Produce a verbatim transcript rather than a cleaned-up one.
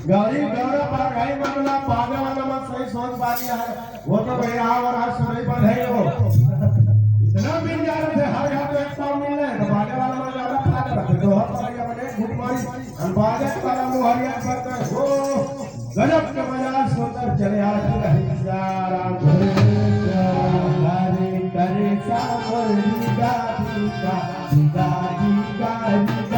गाड़ी गाड़ा पर गई, मतलब बाजा वाला मत सही सोच पा लिया है। वो तो भैया और आज सुनाई पर है वो। इतना मिल जा रहे थे, हर घर में एक पाव मिल रहे, तो बाजा वाला मत ज्यादा फायदा रखते। तो हर तरह के अपने गुड मॉर्निंग, हम बाजा वाला मोहरिया करते हैं। वो गजब के मजा, सुंदर चले आज की नहीं सारा। हरे करे सा मुरली गाजी का, गाजी का।